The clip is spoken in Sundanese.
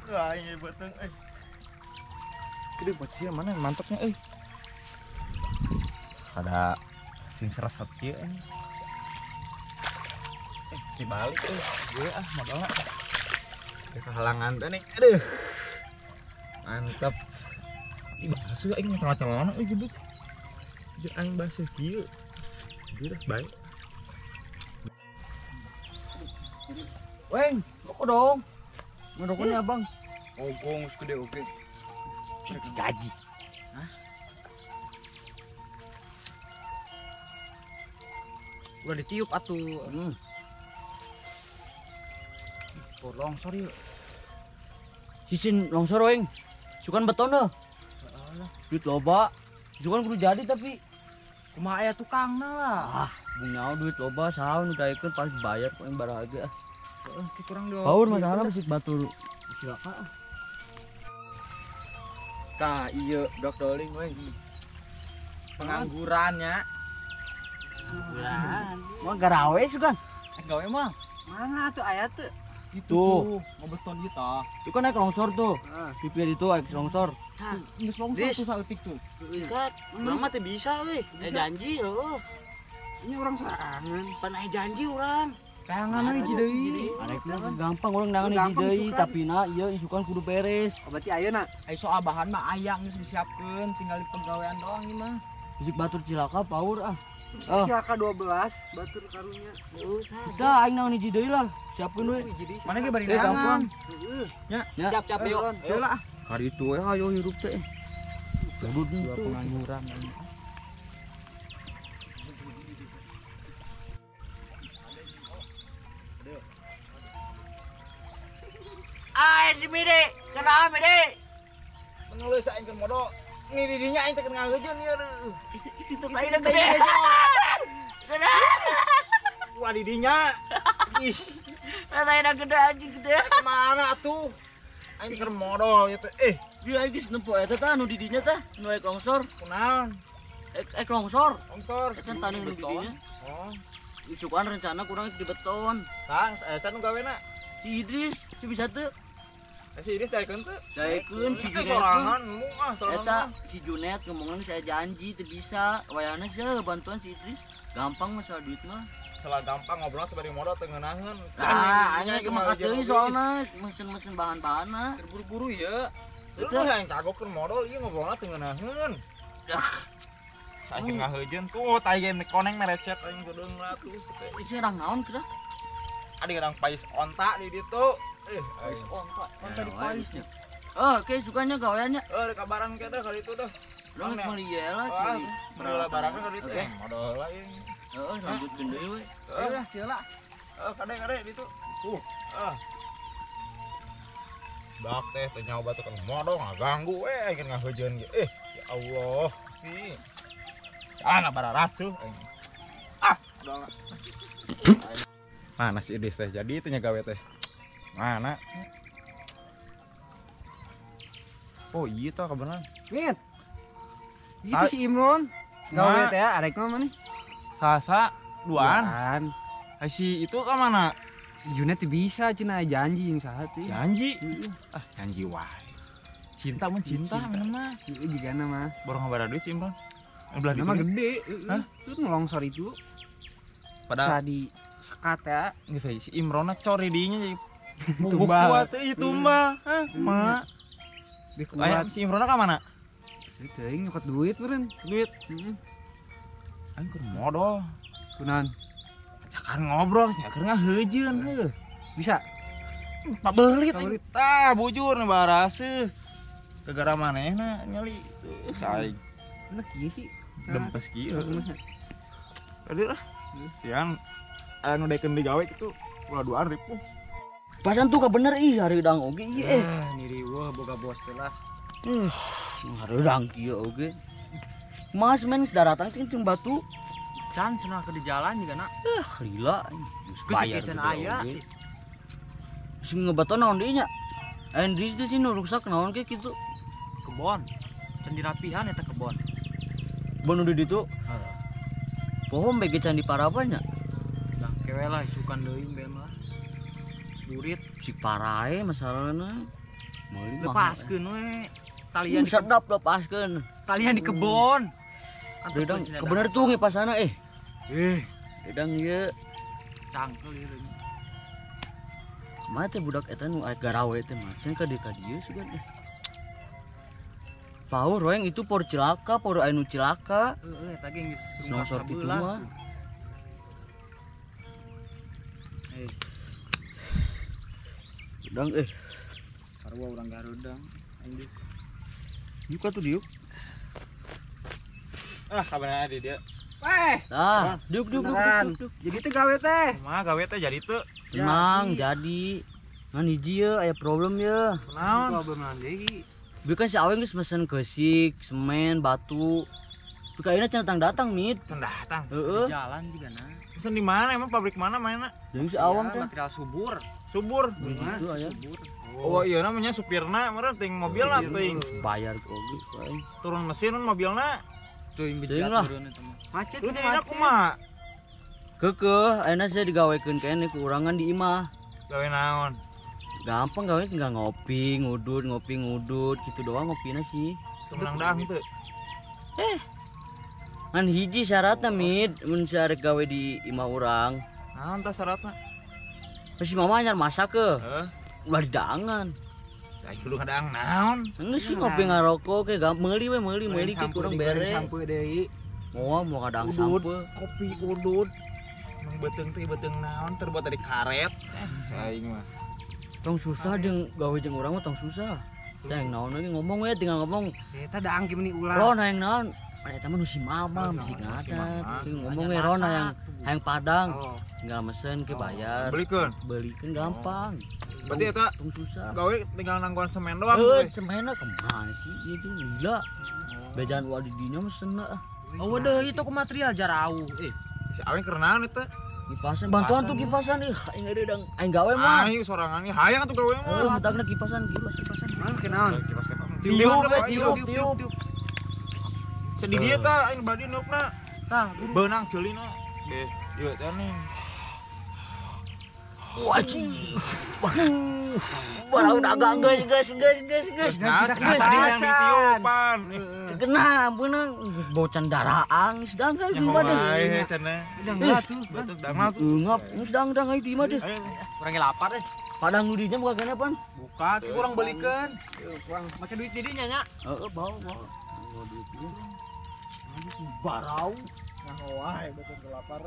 Aing beuteung euy. Gede bocil mana mantapnya euy. Ada sing seresep kieu euy. Dibalik euy. Gue ah modalna. Ada kehalangan teh nih. Aduh. Mantap. Ih basuh aing celana-celana euy gebuk. Jeung aing basuh kieu. Jujur baik. Weng, rokok dong. Ngerokoknya abang. Ogong gede oke. Gaji. Hah? Udah ditiup atuh. Oh, longsor yuk. Sisin longsor weng. Sukan beton dah. Duit loba. Sukan kudu jadi tapi kumaha aya tukangna lah. Ah, bunyaw duit loba saha nu daekeun pasti bayar kok yang baraga. Heeh, kurang dong. Paur masalah beusit batur. Cilaka. Tah, iya dok doling weng. Penganggurannya. Pengangguran. Mau garawe sugan. Gawe mah. Mana tuh aya tuh? Itu ngebeton ieu tah. Itu kan naik longsor tuh. Pipir itu naik longsor. Geus longsor tuh saeutik tuh. Sikat, urang mah teu bisa euy. Janji heuh. Ini urang sorangan. Pan aya janji urang. Tangan euy deui. Arek mah gampang urang nangan hiji deui, tapi na ieu isukan kudu beres. Oh, berarti ayeuna ai soal bahan mah aya geus disiapkeun, tinggal di pegawaian doang ieu mah. Bisik batur cilaka paur ah. Cilaka 12 batur karunya. Udah aing naon hiji deui lah. Siapkeun we. Mana ge bari gampang. Heeh. Nya. Siap-siap yuk. Ayo lah. Hari itu we ayo hirup teh. Kudu dua pengangguran. Ai si Mide, kenapa Mide? Mengeluh aing keur modal. Ini didinya aing teh keur ngaheujeun ieu aduh. Situ lain gede. Gede. Wah didinya. Ih. Lain gede anjing gede. Kemana atuh? Aing keur modal ieu teh. Dia aing geus nempo eta tah nu didinya tah, nu ek longsor. Kunaon? Ek longsor. Longsor. Eta tah nu didinya. Oh. Isukan rencana kurang di beton. Tah, eta nu gawena. Si Idris, si bisa teu. Si Idris daekeun teu? Daekeun si Junet. Sorangan mu ah sorangan. Eta si Junet ngomongna saya janji teu bisa. Wayahna sih bantuan si Idris. Gampang masalah duit mah. Salah gampang ngobrol sebagai modal teu ngeunaheun. Nah, aing ge mangkat deui soalna mesin-mesin bahan-bahanna. Terburu-buru ieu. Lu yang kagok keur modal ieu ngobrolna teu ngeunaheun. Saking ngaheujeun tuh tai ge koneng merecet aing kudeung lah tuh. Ieu urang naon kira? Adi urang pais onta di ditu. Pais onta, onta di pais. Oh, oke sukanya gaweannya. Kabaran kita kali itu dah. Urang meuli ieu lah. Meuli barangna kali itu. Modal lain. Heeh, lanjutkeun deui we. Heeh, sieula. Kade-kade ditu. Bak teh teu nyaho batu kan modal ngaganggu we aing ngaheujeun ge. Ya Allah, si. Ah, bararasuh aing. Ah, modalna. Mana si Idris teh jadi itu nya gawe teh. Mana? Oh iya tah kebenaran. Mit. Itu si Imron. Gawe teh arek mah mana? Sasa duaan. Ai si itu ka mana? Si Junet bisa cenah janji jeung saha teh. Janji? Ah, janji wae. Cinta mun cinta mah. Ieu jigana mah. Borong ngabara duit si Imron. Yang belah ditu. Mah gede, heeh. Itu ngelongsor itu. Padahal tadi sekat ya. Geus si Imrona cori dinya jadi tumbal teh tumbal. Hah, kumaha? Aya si Imrona ka mana? Teuing nyokot duit meureun. Duit. Heeh. Aing keur modal. Kunaon? Ajakan ngobrol nya keur ngaheujeun heuh. Bisa. Pabelit tah bujur baraseuh. Gegara manehna nyali. Saing. Nah kieu sih. Dempes kieu. Aduh lah. Siang anu daekeun digawe kitu ulah duaan ripuh. Pasan tuh bener ih hareudang oge ieu eh. Niri wah boga bos teh lah. Hareudang kieu oge. Mas men daratan teh jeung batu. Can cenah ke di jalan juga na. Lila. Geus can aya. Sing ngebeton naon deui nya? Aya di dieu sih nu ruksak naon ke kitu. Kebon. Can dirapihan eta kebon. Kebon udah ditu. Heeh. Pohon bege can diparapan nya. Nah, kewe lah isukan deui bem lah. Burit si parae masalahna. Lepaskeun we. Talian sedap lepaskeun. Talian di kebon. Dedang kebener tuh ngipasana eh. Dedang ieu. Cangkel ieu. Mah teh budak eta nu garawe teh mah can ka dieu sugan eh. Power roeng itu por cilaka, por anu cilaka. Heeh, eta ge geus longsor kitu mah. Dedang eh. Sarua urang garudang anjing. Diuk atuh diuk. Ah, kabarna di dia. Weh. Tah, diuk diuk diuk. Jadi teh gawe teh. Kumaha gawe teh jadi teu? Tenang, jadi. Ngan hiji ye aya problem ye. Kunaon? Problem naon deui? Bieu kan si Aweng geus mesen keusik, semen, batu. Tapi ayeuna can datang-datang, Mit. Can datang. Heeh. Jalan juga nah. Mesen di mana emang pabrik mana mainna? Jeung si Awang teh. Material subur. Subur. Itu aya. Oh iya namanya supirna meureun ting mobilna ting. Bayar oge aing. Turun mesin mobilna. Teuing bejat meureun eta mah. Macet. Lu jadina kumaha? Keukeuh, ayeuna saya digawekeun keneh kuurangan di imah. Gawe naon? Gampang gawe tinggal ngopi, ngudut gitu doang ngopina sih. Menang daang teu. Ngan hiji syaratna Mid, mun arek gawe di imah urang. Naon tah syaratna? Si mama anyar masak ke. Heeh. Ulah didaangan. Aing kudu ngadaang naon? Geus sih ngopi ngarokok ke meuli we meuli ke kurang bere. Sampe deui. Moal mau ngadaang sampe. Kopi udut. Mang beuteung teh beuteung naon terbuat dari karet. Aing mah. Tong susah jeung gawe jeung urang mah tong susah. Teh naon lagi ngomong we tinggal ngomong. Eta daang ge meuni ulah. Ron hayang naon? Eta mah nu si mama mesti ngadat. Ngomong we Ron hayang Padang. Tinggal mesen ke bayar. Belikeun. Belikeun gampang. Berarti eta tong susah. Gawe tinggal nangguan semen doang. Semenna kemana sih? Ieu jeung gila. Bejaan ulah di dinya mesen lah. Oh deui toko material jarauh. Si Aweng keur naon eta? Kipasan bantuan tuh kipasan ih aing deudang aing gawe mah. Aing sorangan ge hayang atuh gawe mah. Heuh matagna kipasan kipas. Naon kenaon? Kipas. Tiup. Sedih dia tah aing badi niupna. Tah, beunang ceulina. Deh, ieu teh nih. Wajib. Barau dagang geus. Nah, tadi yang ditiupan. Kena beunang bocan daraang sedang geus di mah deh. Cenah. Udah tuh. Batuk dangal tuh. Ngap, geus dang-dang aya di mah deh. Urang ge lapar deh. Padang nu dinya buka keneh pan? Buka, ki urang belikeun. Kurang make duit di dinya nya. Heeh, bawa. Bawa duit dinya. Barau. Nyaho wae batuk lapar.